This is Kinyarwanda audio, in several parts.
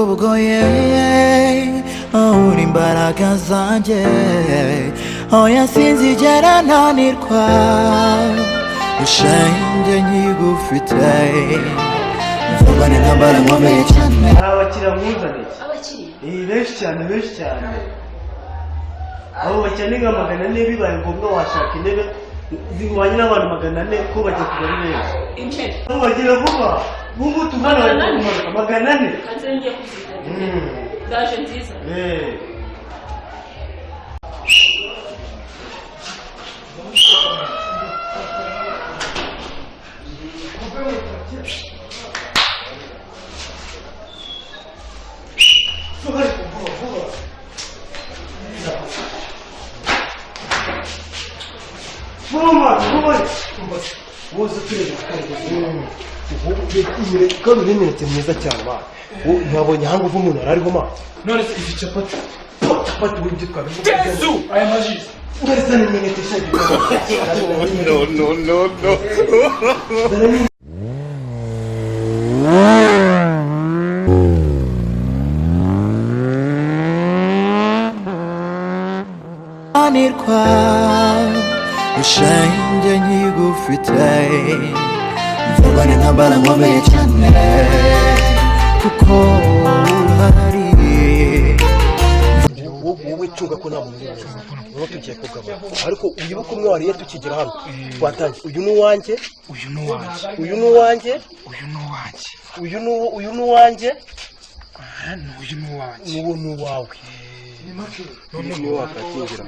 Bugoye, uri imbaraga zanjye. Oya, sinzigera ntanirwa ishenge nkigufite, mvugana intambara nkomeye cyane. Hari abakiriya mwuzaniye? Abakiriya? Eh, benshi cyane, benshi cyane. Abo bakiriya ni nka 400. Bibaye ngombwa washaka intebe zihwanye n'abantu 400, ko bagiye kuba ari benshi. Intebe? Abo bagira vuba, ngubu tugana bari 400? Kumanuka 400. Hanze ngiye kuzizana. Ndaje nziza. Eh. Vuba ariko, vuba vuba vuba, mwana, vuba ariko. Woza tureba kandi uri imineke myiza cyane ma. Ntiwabonye ahantu uva umuntu yari ariho ma? None se izi capati? Capati we, ibyo twabivuga. Yesu, aya maji! Uretse n'imineke ishaje. No, no, no, no. Zana ni Nirwa ishenge nkigufite, mvugana intambara nkomeye cyane kuko uhari. Wowe cunga ko nta muntu uri buze. Noneho tugiye kugabana, ariko wibuke umwe wariye tukigera hano twatangiye. Uyu ni uwanjye. Uyu ni uwanjye. Uyu ni uwanjye. Uyu ni uwanjye. Uyu ni uwanjye. Aha ni uyu ni uwanjye. N'uwo ni uwawe, niwe wakatinjira.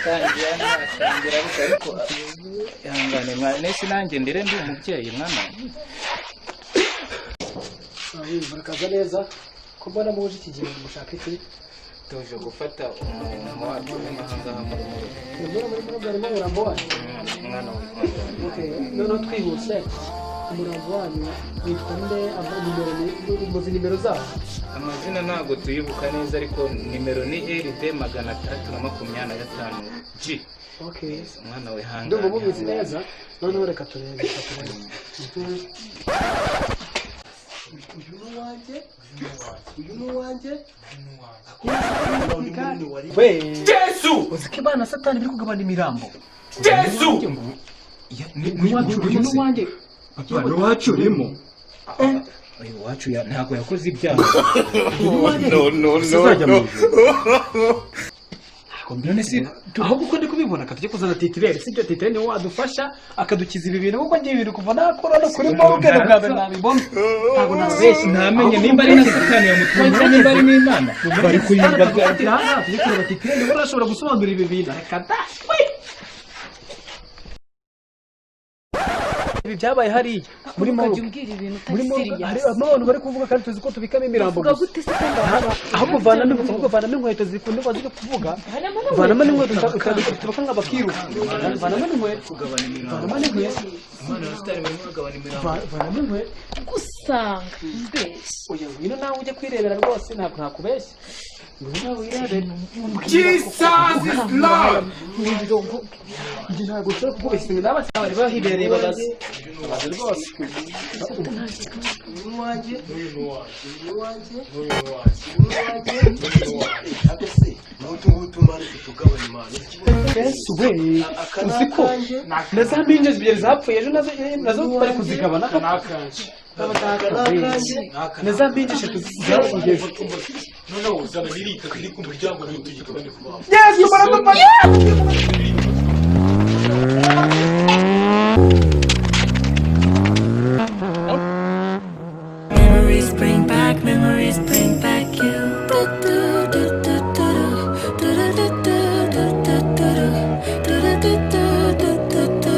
Tangira ntatangira, ariko ihangane mwana, nese nanjye ndire ndi umubyeyi mwana. Murakaza neza. Ko mbona muje iki gihe, mushaka iki? Tuje gufata umuntu wacu urimo ahangaha muri Murabona muri murugo harimo umurambo wanyu? Umwana we. Okay, noneho twihuse, umurambo wanyu witwa nde? Nimero muzi nimero zabo? Amazina ntabwo tuyibuka neza, ariko nimero ni RD 625 G. Okay. Umwana we hangane. Ndumva mubizi neza. Noneho reka turebe, reka turebe. Uyu ni uwanjye, uyu ni uwanjye. We! Yesu! Uzi ko Imana, Satani biri kugabana imirambo? Yesu! Uyu ni uwanjye. Papa, ni uwacu urimo. Uyu wacu ntabwo yakoze ibyaha. No, no, no, Azajya mu no. ijuru. None se ahubwo uko ndi kubibona, tujye kuzana titirere, sibyo? Titirere niwe wadufasha akadukiza ibi bintu, kuko ngiye ibintu kuva nakora no kuri morgue bwa mbere nabibona, ntabwo nababeshya. Ntamenye nimba ari na Satani yamutumye cyangwa nimba ari n'Imana bari kuyimba. Gufatira ahangaha, tujye kureba titirere, niwe urashobora gusobanura ibi bintu. Reka da we! Ibi byabaye hariya muri Ukajya morgue. umbwira ibintu utari Muri morgue hari serious. abantu bari kuvuga, kandi tuzi ko tubikamo imirambo Uvuga gusa. gute se kandi? Ahubwo vanamo inkweto zikundwa ziri kuvuga, vanamo n'inkweto, tubaka nka bakiruka. Vanamo n'inkweto, vanamo n'inkweto. Imana na Satani barimo bagabana imirambo. Vanamo inkweto. Gusanga mbeshya. Oya, ngwino nawe ujye kwirebera rwose, ntabwo nakubeshya, ngwino nawe wirebere. Jesus is Lord! Njye ntabwo nshobora kukubeshya, ngo n'abasaba bari bahibereye, babaze, babaze rwose. Uyu ni uwanjye, uyu ni uwanjye, uyu ni uwanjye, uyu ni uwanjye. Ariko se n'utu ngutu mani tutugabanya imana? Yesu we! Uzi ko na za mpinja ebyiri zapfuye ejo, nazo nazo bari kuzigabana? N'akanjye. Na za mpinja eshatu zapfuye ejo. Noneho uzana n'irita iri ku muryango, nayo tuyigabane vuba. Yesu, baradufasha! Memories bring back, memories bring back you. Do do do do do do do do do do do do do do do do do do.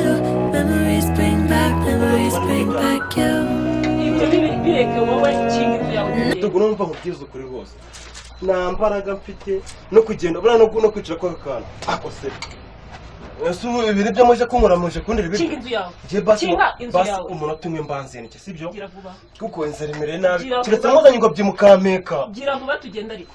Memories bring back, memories bring back you. Ibyo bireke, wowe kinga inzu yawe tugende. Ubwo numva nkubwiza ukuri rwose, nta mbaraga mfite no kugenda buriya no kwicara kw'aka kantu ako se. Ese ubu ibintu byo muje kunkora, muje kundira Kinga ibiryo? inzu yawe. Njye basi Kinga inzu basi yawe. umunota umwe mbanze nike, sibyo? Gira vuba. Kuko inzara imereye nabi. Gira Keretse vuba. muzanye ingobyi mukampeka. Gira vuba tugende ariko.